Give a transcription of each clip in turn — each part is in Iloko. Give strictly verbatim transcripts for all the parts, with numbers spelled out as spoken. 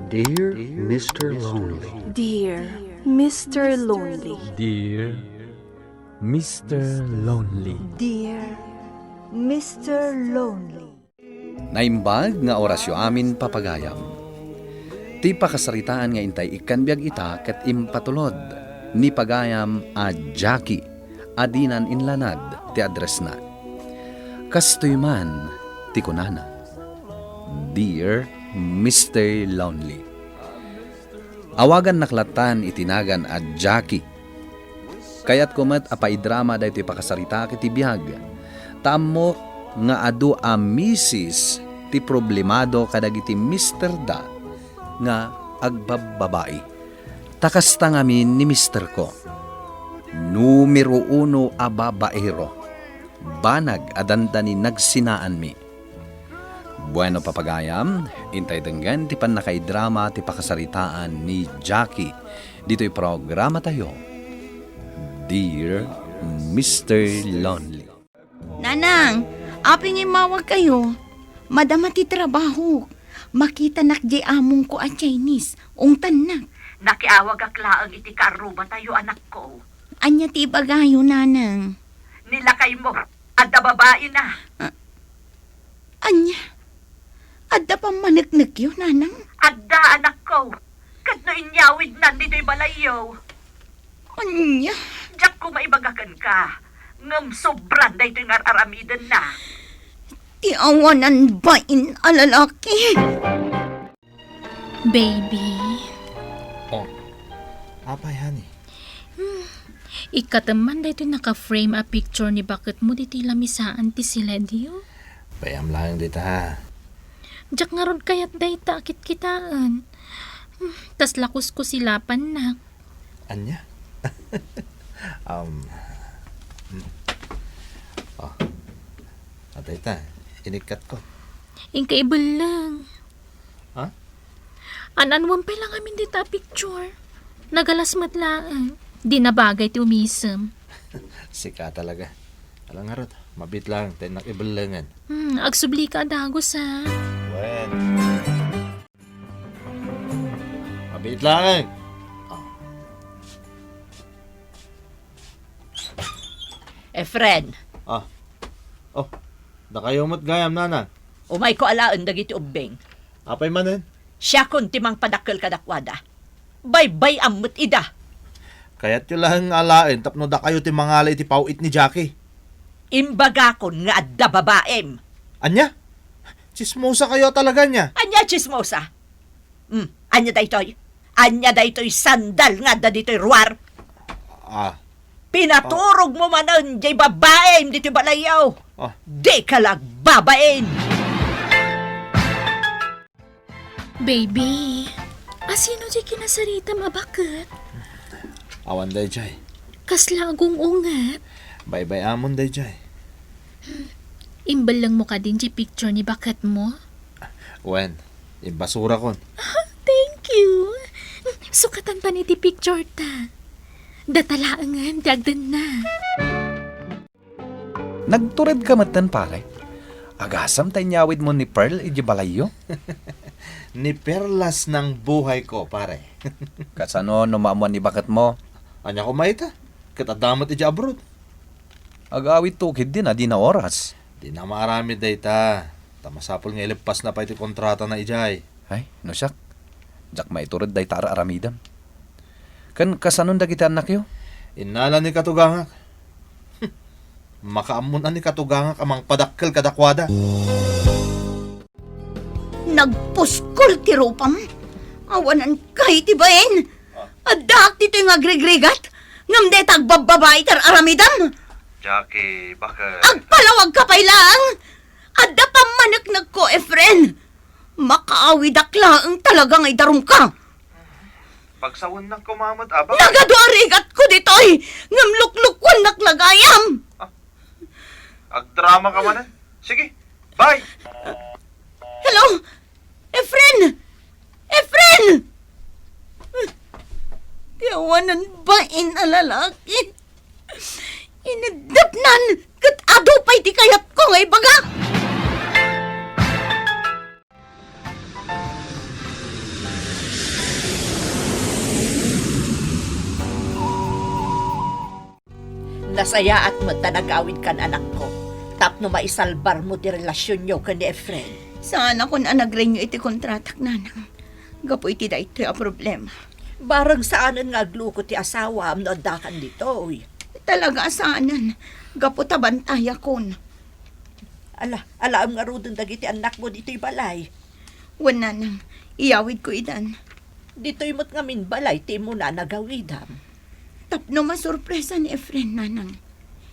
Dear Mister Lonely. Dear Mister Lonely. Dear Mister Lonely. Dear Mister Lonely. Naimbag nga orasyo amin, papagayam. Ti pakasaritaan nga intay ikkan biag ita ket impatulod ni pagayam a Jackie a dinan inlanad ti addressna. Kastoy man ti kunana, "Dear Mister Lonely." Awagannak lattan iti nagan a Jackie. Kayatko met a paidrama daytoy pakasaritaak iti biag, ta ammok nga adu a misis ti problemado kadagiti misterda nga agbabbabai. Ta kasta ngamin ni misterko. Numero uno a babaero. Banag a dandani nagsinaanmi. Bueno, papagayam, intay denggen ti pannakaidrama ti pakasaritaan ni Jackie ditoy programatayo, Dear Mister Lonely. Nanang, apay nga immawagkayo? Madama ti trabaho. Makitanak di amongko a Chinese. Ungtannak. Nakiawagak laeng iti kaarrubatayo, anakko. Ania ti ibagayo, nanang? Ni lakaymo, adda babaina. Ah, ania? Adda pammaneknekyo, nanang? Adda, anakko. Ket no inyawidnan ditoy balayyo. Ania? Diakko maibaga kenka, ngem sobran daytoy nga ar-aramidenna. Ti awanan bain a lalaki. Baby. Oh. Apay, honey? Hmm. Ikkatem man daytoy naka-frame a picture ni baketmo ditoy lamisaan ti siledyo? Payam laeng dita, ha? Diak ngarud kayat dayta a kitkitaen. Hmm. Kasla kuskusilapannak. Ania? Um, hmm. Oh. Adda ita, inikkatko. Inka ibelleng. Ha? An-anuem pay la ngamin dita a picture. Nagalas met laeng. Di nabagay ti umisem. Sika talaga. Ala ngarud, mabiit laeng ta innak ibellengen. Hmm, agsublika a dagus, ha? Wen. Mabiit laeng. Ah. Efren. Ah. Oh, dakayo met gayam, nana. Umayko alaen dagiti ubbing. Apay manen? Siakon ti mangpadakkel kadakuada. Baybay-am met ida. Kayatyo laeng nga alaen tapno dakayo ti mangala iti paw-it ni Jackie. Imbagakon nga adda babaim. Ania? Tsismosa kayo talaga, nia? Ania tsismosa? Hmm, ania daytoy? Ania daytoy sandal nga adda ditoy ruar? Ah. Pinaturogmo manen jay babaim ditoy balayyo. Ah. Dika la agbabain. Baby, asino ti kinasaritam a baket? Awan dayjay. Kasla agung-unget? Baybay-amon dayjay. Imbellengmo kadin ti picture ni baketmo? Wen, imbasurakon. Ah, thank you. Sukatan pay iti picture ta. Data laengen ti agdenna. Nagturedka metten, pare? Agasam ta inyawidmo ni Pearl idiay balayyo? Ni perlas ng buhay ko, pare. Kasano no maammoan ni baketmo? Ania koma ita? Ket adda met idiay abroad. Agawidto ketdin a dina oras. Dina maaramid dayta. Ta masapul nga ileppasna pay ti kontratana idiay. Ay, no siak. Diak maitured dayta ar-aramidem. Ken kasanon dagiti annakyo? Innala ni katugangak. Makaammon a ni katugangak a mangpadakkel kadakuada. Nagpuskol ti rupam. Awanan kay ti bain. Addaak ditoy nga agrigrigat. Ngem dayta agbabbabai ti ar-aramidem. Jackie, bakit? Agpalawagka pay laeng. Adda pammaneknekko, Efren. Makaawidak laeng talaga nga idarumka. Pagsawennak koma met, aba. Nagadu a rigatko ditoy, ngem luklukwennak la gayam. Ah, agdramaka manen. Sige, bye. Hello? Efren! Efren! Ti awanan bain a lalaki. Inedepnan ket adu pay ti kayatko nga ibaga. Nasayaat met ta nagawidkan, anakko, tapno maisalbarmo ti relasionyo ken ni Efren. Saanakon a nag-renew iti kontratak, nanang, gapu iti daytoy a problema. Bareng saanen nga agluko ti asawam no addakan ditoy. Talaga a saanen, gapu ta bantayakon. Ala, alaem ngaruden dagiti annakmo ditoy balay. Wen, nanang, iyawidko idan. Ditoy met ngamin balay ti immuna a nagawidam. Tapno masurpresa ni Efren, nanang,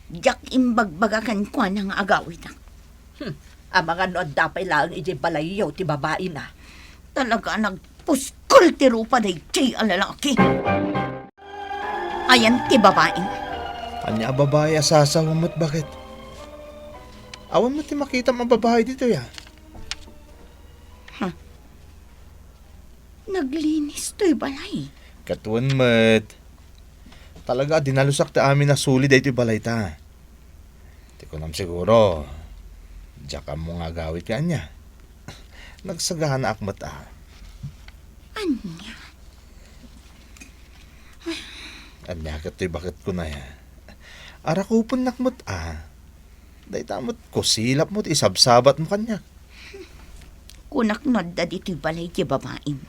diak imbagbaga kenkuana nga agawidak. Hmm, amangan no adda pay laeng idiay balayyo ti babaina. Talaga a nagpuskol ti rupa daydiay a lalaki. Ayan ti babaim. Ania a babai a sasaw met baket? Awan met ti makitam a babai ditoy, a? Huh. Naglinis toy balay. Ket wen met. Talaga a dinalusak ti amin a suli daytoy balay ta. Ti kunam siguro, diak ammo nga agawid ken ania. Nagsaganaak met a. Ania? Ania ket toy baket kunaya? Arakupennak met a. Dayta met kusilapmo ti isabsabatmo kaniak. Kunak no adda ditoy balay ti babaim.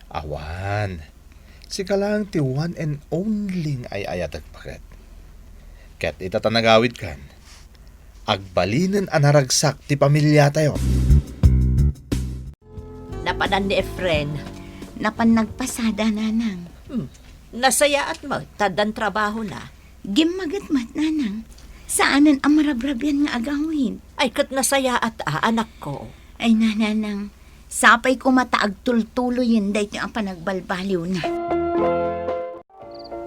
Awan. Sika laeng ti one and only nga ay-ayatek, baket. Ket ita ta nagawidkan, agbalinen a naragsak ti pamiliatayo. Napanan ni Efren. Napan nagpasada, nanang. Hmm. Nasayaat met, ta addan trabahona. Gimmaget met, nanang. Saanen a marabrabian nga agawid. Ay, ket nasayaat a, anakko. Ay, nanang. Sapay koma ta agtultuloyen daytoy a panagbalbaliwna.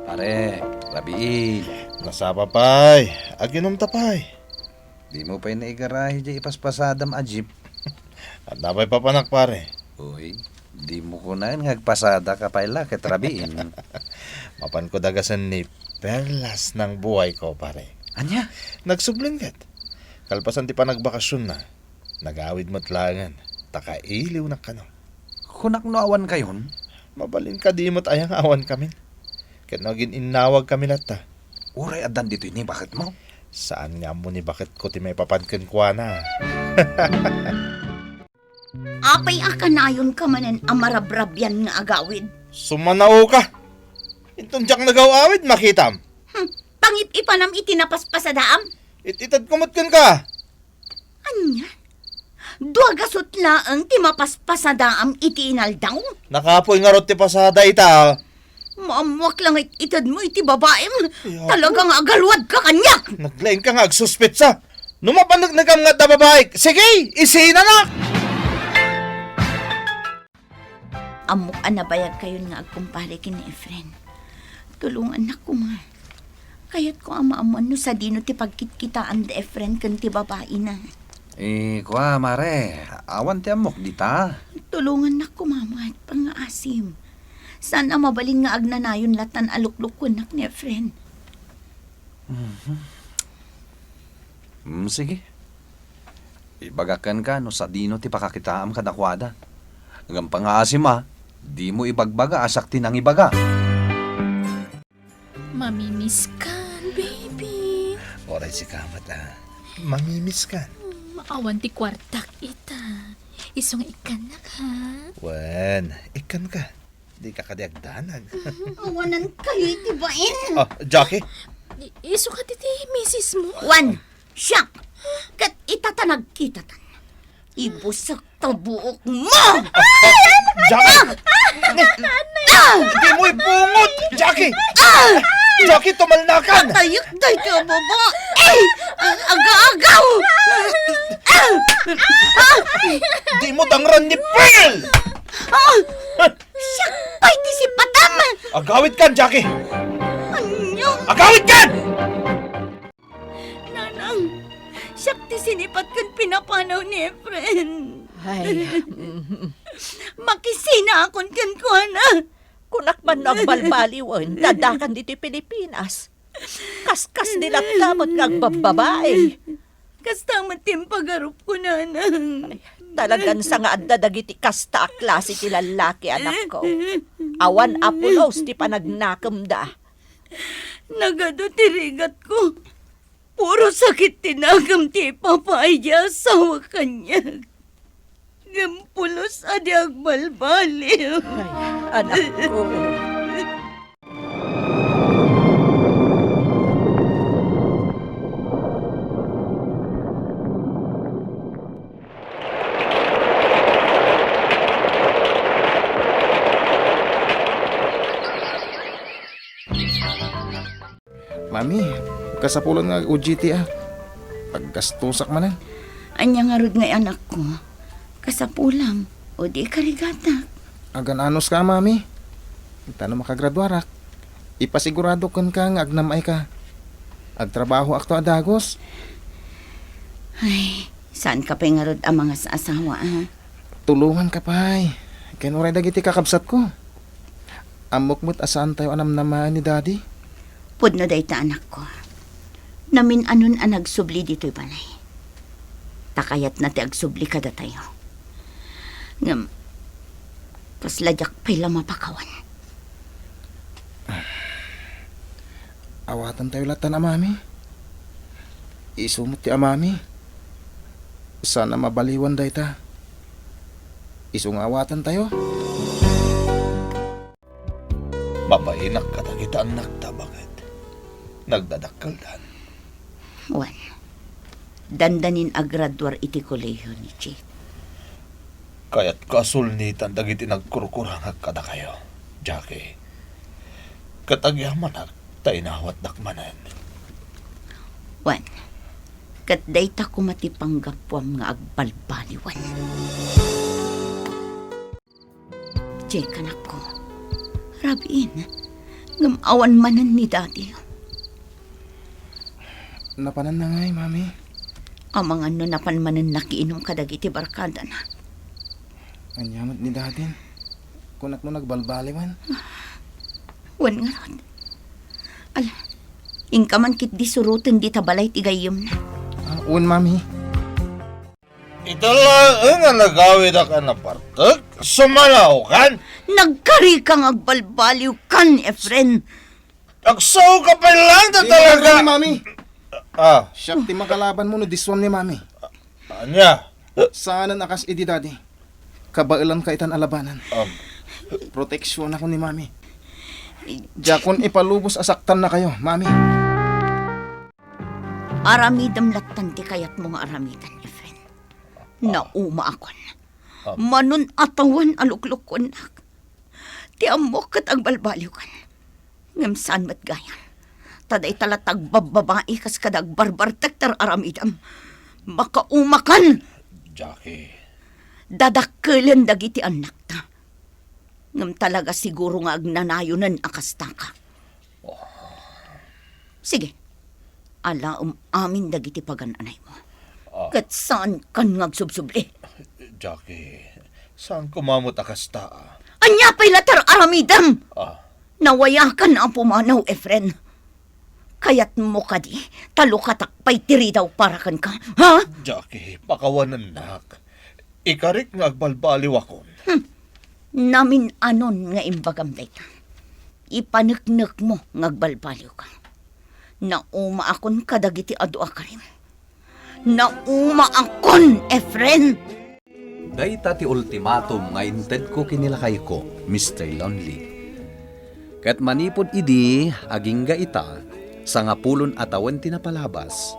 Pare, rabiin. Nasapa pay. Aginom ta pay. Dimo pay naigarahe diay ipaspasadam a jeep. Adda pay papanak, pare. Uy, dimo kunaen nga agpasadaka pay la ket rabiin. Mapanko dagasen ni perlas ng buhay ko, pare. Ania? Nagsubling ket. Kalpasan ti panagbakasionna, nagawid met laengen, ta kailiwnak kano. Kunak no awankayon? Mabalin kadi met aya nga awankamin? Ket no agin-innawagkami latta. Uray addan ditoy ni baketmo? Saan nga ammo ni baketko ti maipapan kenkuana. Apay a kanayonka manen a marabrabian nga agawid? Sumanaoka! Inton diak nagaw-awid, makitam. Hmm, pangip-ipanam iti napaspasadaam? It-itedko met kenka. Ania? Dua gasut laeng ti mapaspasadaam iti inaldaw? Nakapoy ngarud ti pasada ita. Maammoak la nga it-itedmo iti babaim. Ay, apo. Talaga nga agaluadka kaniak. Naglaingka nga agsuspetsa. No mapaneknekam nga adda babaik, sige, isinanak! Ammok a nabayagkayon nga agkumpare ken ni Efren. Tulongannak koma. Kayatko a maammoan no sadino ti pagkitkitaan da Efren ken ti babaina. Eh, kua, mare, awan ti ammok dita. Tulongannak koma met, pangngaasim. Saan a mabalin nga agnanayon latan a luklukkuennak ni Efren. Mhm. Mm, sige. Ibagak kenka no sadino ti pakakitaam kadakuada. Ngem pangngaasim a, dimo ibagbaga a siak ti nangibaga. Mamimiskan, baby. Oray sika met, a. Mamimiskan. Mm, awan ti kuartak ita. Isu nga ikkannak, ha? Wen, ikkanka. Dika kadi agdanag. Awanan kayo iti bain. Ah, Jackie? I-, isu kadi ti misis mo? Wan, siak. Ket ita ta nagkitatan. Ibusek ta buok mo. Jackie! Ah! Di mo ipungot, Jackie! Ah! Jackie, tumalnakan! Patayek daytoy a babae! Ag-, aga-agaw! Ah! Ah! Di mo dangran ni Pearl! Ah! Siak pay ti sipatam! Agawid kan, Jackie! Ania? Agawid kan! Nanang, siak ti sinipat ken pinapanaw ni Efren. Ay, mm. Makisinaakon kenkuana. Kunak man no agbalbaliwen, ta addakan ditoy Pilipinas. Kaskasdi latta met nga agbabbabae. Kasta met ti impagarupko, nanang. Ay, talagan sa nga adda dagiti kasta a klase ti lallaki, anakko. Awan a pulos ti panagnakemda. Nagadu ti rigatko. Puro sakit ti nakem ti ipapaay ti asawa kaniak. Ngem pulos a di agbalbaliw. Ay, anakko. Mami, kasapulan nga ag-O J T ak. Aggastosak manen. Ania ngarud ngay, anakko? Kasapulam, o di ikarigatak. Agan-anos ka, Mami. Ta no makagraduarak, ipasigurado kenka nga agnam-ay ka. Agtrabahoakto a dagus. Ay, saan ka pay ngarud a mangas-asawa, a? Tulongan ka pay. Ken uray dagiti kakabsatko. Ammok met a saantayo a namnamaen ni Daddy. Pudno dayta, anakko. Namin-anon a nagsubli ditoy balay. Ta kayatna ti agsubli kadatayo. Ngem, kasla diak pay la mapakawan. Awatantayo lattan a mami. Isu met ti amami. Saan a mabaliwan dayta. Isu nga awatantayo. Mabainak kadagiti annakta, baket nagdadakkeldan. Wen, dandanin agraduar iti kolehiyo ni Jake. Kayatko a sulnitan dagiti nagkurkurangak kadakayo, Jackie. Ket agyamanak ta inawatdak manen. Wen, ket dayta koma ti panggapuam nga agbalbaliwen. Jake, anakko, rabiin, ngem awan manen ni Daddy. Napananna ngay, Mami? Amangan no napan manen nakiinum kadagiti barkadana. Ania met ni Daddy? Kunak no nagbalbaliwan. Wen ngarud. Ala, inka man ketdi suroten dita balay ti gayyemna. Ah, wen, Mami. Ita laeng nga nagawidak a napartek, sumanaokan? Nagkarika nga agbalbaliwkan, Efren. Agsao ka pay laeng ta talaga. Mami. Ah. Siak ti makalabanmo no disuam ni Mami. Ania? Saanen a kas idi, Daddy. Kabaelanka itan a labanan. Um. Proteksionakon ni Mami. Diakon ipalubos a saktannakayo, Mami. Aramidem lattan ti kayatmo nga aramiden, Efren. Naumaakon. Ah. Manon a tawen a luklukkuennak. Ti ammok ket agbalbaliwkan. Ngem saan met gayam. Ta dayta latta agbabbabai kas kada agbarbartek ti ar-aramidem. Makaumakan! Jackie. Dadakkelen dagiti annakta. Ngem talaga siguro nga agnanayonen a kastaka. Oh. Sige. Alaem amin dagiti pagan-anaymo. Ah. Ket saankan nga agsubsubli. Jackie, saan koma met a kasta, ah. Ania pay la ti ar-aramidem? Ah. Nawayakan a pumanaw, Efren. Kayatmo kadi ta lukatak pay ti ridaw para kenka, ha? Jackie, pakawanennak. Ikarik nga agbalbaliwakon. Hmm. Namin-anon nga imbagam dayta. Ipaneknekmo nga agbalbaliwka. Naumaakon kadagiti adu a karim. Naumaakon, Efren! Dayta ti ultimatum nga intedko ken ni lakayko, Mister Lonely. Ket manipud idi, agingga ita, sangapulon a tawen ti napalabas.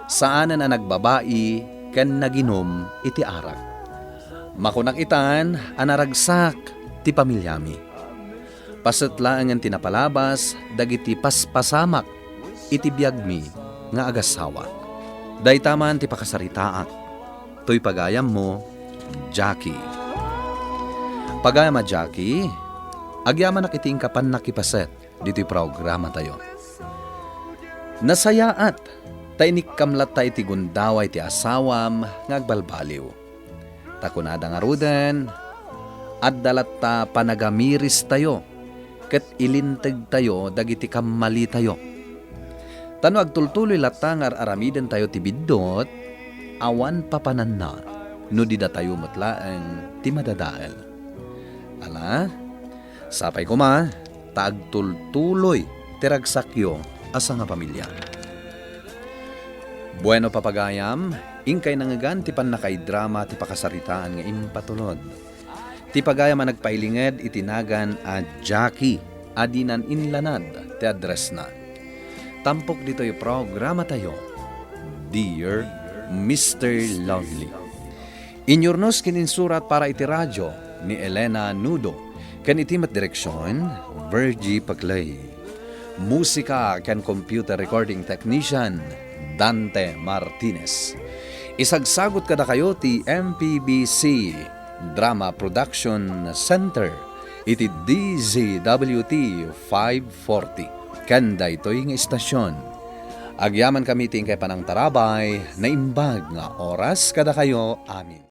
Saanen a nagbabai ken naginum iti arak. Makunak itan a naragsak ti pamiliami. Paset laengen ti napalabas dagiti paspasamak iti biagmi nga agassawa. Dayta man ti pakasaritaak. Toy pagayammo, Jackie. Pagayam a Jackie, agyamanak iti inka pannakipaset ditoy programatayo. Nasayaat ta inikkam latta iti gundaway ti asawam nga agbalbaliw. Ta kunada ngaruden, adda latta panagamiristayo ket ilintegtayo dagiti kammalitayo. Ta no agtultuloy latta nga ar-aramidentayo ti biddut, awan papananna no di datayo met laeng ti madadael. Ala, sapay koma ta agtultuloy ti ragsakyo a sangapamilia. Bueno, papagayam, inkay nangngegan ti pannakaidrama ti pakasaritaan nga impatulod. Ti pagayam a nagpailinged iti nagan a Jackie a dinan inlanad ti addressna. Tampok ditoy programatayo, Dear Mister Lovely. Inyurnos ken insurat para iti radio ni Elena Nudo, ken iti met direksion, Virgie Paclay. Musika ken computer recording technician, Dante Martinez. Isagsagut kadakayo ti M P B C Drama Production Center iti D Z W T five forty. Ken daytoy nga istasyon, agyamankami ti inkay panangtarabay, naimbag nga oras kadakayo amin.